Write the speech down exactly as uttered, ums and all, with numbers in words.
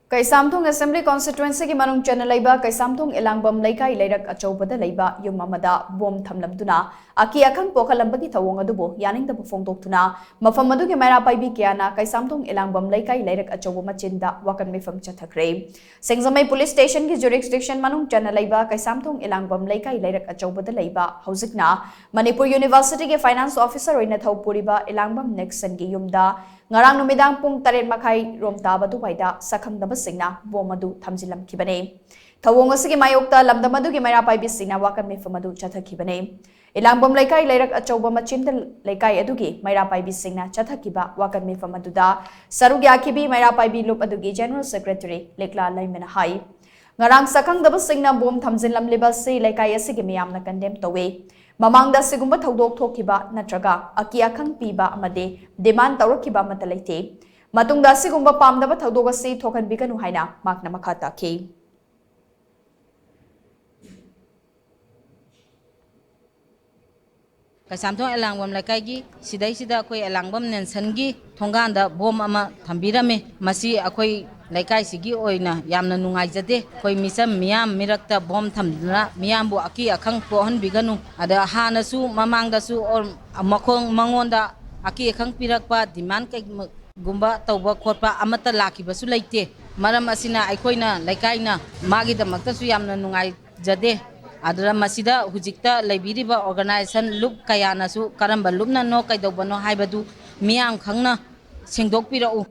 Keishamthong Assembly Constituency ꯒꯤ ꯃꯅꯨꯡ ꯆꯟꯅ ꯂꯩꯕ ꯀꯩꯁꯥꯝꯊꯣꯡ ꯏꯂꯥꯡꯕꯝ ꯂꯩꯀꯥꯏ ꯂꯩꯔꯛ ꯑꯆꯧꯕꯗ ꯂꯩꯕ ꯌꯨꯝ ꯑꯃꯗ ꯕꯣꯝ ꯊꯝꯂꯝꯗꯨꯅ ꯑꯀꯤ ꯑꯈꯪ ꯄꯣꯛꯍꯜꯂꯝꯕꯒꯤ ꯊꯧꯑꯣꯡ ꯑꯗꯨꯕꯨ ꯌꯥꯅꯤꯡꯗꯕ ꯐꯣꯡꯗꯣꯛꯇꯨꯅ ꯃꯐꯝ ꯑꯗꯨꯒꯤ ꯃꯩꯔꯥ ꯄꯥꯏꯕꯤ ꯀꯌꯥꯅ ꯀꯩꯁꯥꯝꯊꯣꯡ ꯏꯂꯥꯡꯕꯝ ꯂꯩꯀꯥꯏ ꯂꯩꯔꯛ ꯑꯆꯧꯕ ꯃꯆꯤꯟꯗ ꯋꯥꯀꯟ ꯃꯤꯐꯝ ꯆꯠꯊꯈ꯭ꯔꯦ꯫ ꯁꯤꯡꯖꯃꯩ Police Station ꯒꯤ jurisdiction ꯃꯅꯨꯡ ꯆꯟꯅ ꯂꯩꯕ ꯀꯩꯁꯥꯝꯊꯣꯡ ꯏꯂꯥꯡꯕꯝ ꯂꯩꯀꯥꯏ ꯂꯩꯔꯛ ꯑꯆꯧꯕꯗ ꯂꯩꯕ, ꯍꯧꯖꯤꯛꯅ ꯃꯅꯤꯄꯨꯔ University ꯒꯤ Finance Officer ꯑꯣꯏꯅ ꯊꯧ ꯄꯨꯔꯤꯕ ꯏꯂꯥꯡꯕꯝ ꯅꯦꯛꯁꯟꯒꯤ ꯌꯨꯝꯗ ꯉꯔꯥꯡ ꯅꯨꯃꯤꯗꯥꯡ ꯄꯨꯡ ꯇꯔꯦꯠ ꯃꯈꯥꯏ ꯔꯣꯝ ꯇꯥꯕ ꯑꯗꯨꯋꯥꯏꯗ ꯁꯛꯈꯪꯗꯕꯁꯤꯡꯅ ꯕꯣꯝ ꯑꯗꯨ ꯊꯝꯖꯤꯜꯂꯝꯈꯤꯕꯅꯤ꯫ ꯊꯧꯑꯣꯡ ꯑꯁꯤꯒꯤ ꯃꯥꯌꯣꯛꯇ ꯂꯝꯗꯝ ꯑꯗꯨꯒꯤ ꯃꯩꯔꯥ ꯄꯥꯏꯕꯤꯁꯤꯡꯅ ꯋꯥꯀꯟ ꯃꯤꯐꯝ ꯑꯗꯨ ꯆꯠꯊꯈꯤꯕꯅꯤ꯫ ꯏꯂꯥꯡꯕꯝ ꯂꯩꯀꯥꯏ ꯂꯩꯔꯛ ꯑꯆꯧꯕ ꯃꯆꯤꯟꯗ ꯂꯩꯀꯥꯏ ꯑꯗꯨꯒꯤ ꯃꯩꯔꯥ ꯄꯥꯏꯕꯤꯁꯤꯡꯅ ꯆꯠꯊꯈꯤꯕ ꯋꯥꯀꯟ ꯃꯤꯐꯝ ꯑꯗꯨꯗ ꯁꯔꯨꯛ ꯌꯥꯈꯤꯕꯤ ꯃꯩꯔꯥ ꯄꯥꯏꯕꯤ ꯂꯨꯞ ꯑꯗꯨꯒꯤ General Secretary ꯂꯤꯛꯂꯥ ꯂꯩꯃꯅ ꯍꯥꯏ, ꯉꯔꯥꯡ ꯁꯛꯈꯪꯗꯕꯁꯤꯡꯅ ꯕꯣꯝ ꯊꯝꯖꯤꯜꯂꯝꯂꯤꯕ ꯑꯁꯤ ꯂꯩꯀꯥꯏ ꯑꯁꯤꯒꯤ ꯃꯤꯌꯥꯝꯅ condemn ꯇꯧꯏ꯫ ꯃꯃꯥꯡꯗ ꯑꯁꯤꯒꯨꯝꯕ ꯊꯧꯗꯣꯛ ꯊꯣꯛꯈꯤꯕ ꯅꯠꯇ꯭ꯔꯒ ꯑꯀꯤ ꯑꯈꯪ ꯄꯤꯕ ꯑꯃꯗꯤ demand ꯇꯧꯔꯛꯈꯤꯕ ꯑꯃꯠꯇ ꯂꯩꯇꯦ꯫ ꯃꯇꯨꯡꯗ ꯑꯁꯤꯒꯨꯝꯕ ꯄꯥꯝꯗꯕ ꯊꯧꯗꯣꯛ ꯑꯁꯤ ꯊꯣꯛꯍꯟꯕꯤꯒꯅꯨ ꯍꯥꯏꯅ ꯃꯍꯥꯛꯅ ꯃꯈꯥ ꯇꯥꯈꯤ꯫ ꯀꯩꯁꯥꯝꯊꯣꯡ ꯑꯦꯂꯥꯡꯕꯝ ꯂꯩꯀꯥꯏꯒꯤ ꯁꯤꯗꯩꯁꯤꯗ ꯑꯩꯈꯣꯏ ꯑꯦꯂꯥꯡꯕꯝ ꯅꯦꯟꯁꯟꯒꯤ ꯊꯣꯡꯒꯥꯟꯗ ꯕꯣꯝ ꯑꯃ ꯊꯝꯕꯤꯔꯝꯃꯤ꯫ ꯃꯁꯤ ꯑꯩꯈꯣꯏ ꯂꯩꯀꯥꯏꯁꯤꯒꯤ ꯑꯣꯏꯅ ꯌꯥꯝꯅ ꯅꯨꯡꯉꯥꯏꯖꯗꯦ꯫ ꯑꯩꯈꯣꯏ ꯃꯤꯆꯝ ꯃꯤꯌꯥꯝ ꯃꯤꯔꯛꯇ ꯕꯣꯝ ꯊꯝꯗꯨꯅ ꯃꯤꯌꯥꯝꯕꯨ ꯑꯀꯤ ꯑꯈꯪ ꯄꯣꯛꯍꯟꯕꯤꯒꯅꯨ꯫ ꯑꯗ ꯍꯥꯟꯅꯁꯨ ꯃꯃꯥꯡꯗꯁꯨ ꯑꯣꯔ ꯃꯈꯣꯡ ꯃꯉꯣꯟꯗ ꯑꯀꯤ ꯑꯈꯪ ꯄꯤꯔꯛꯄ, demand ꯀꯩꯒꯨꯝꯕ ꯇꯧꯕ ꯈꯣꯠꯄ ꯑꯃꯠꯇ ꯂꯥꯛꯈꯤꯕꯁꯨ ꯂꯩꯇꯦ꯫ ꯃꯔꯝ ꯑꯁꯤꯅ ꯑꯩꯈꯣꯏꯅ ꯂꯩꯀꯥꯏꯅ ꯃꯥꯒꯤꯗꯃꯛꯇꯁꯨ ꯌꯥꯝꯅ ꯅꯨꯡꯉꯥꯏꯖꯗꯦ꯫ ꯑꯗꯨꯅ ꯃꯁꯤꯗ ꯍꯧꯖꯤꯛꯇ ꯂꯩꯕꯤꯔꯤꯕ organization ꯂꯨꯞ ꯀꯌꯥꯅꯁꯨ ꯀꯔꯝꯕ ꯂꯨꯞꯅꯅꯣ ꯀꯩꯗꯧꯕꯅꯣ ꯍꯥꯏꯕꯗꯨ ꯃꯤꯌꯥꯝ ꯈꯪꯅ ꯁꯦꯡꯗꯣꯛꯄꯤꯔꯛꯎ꯫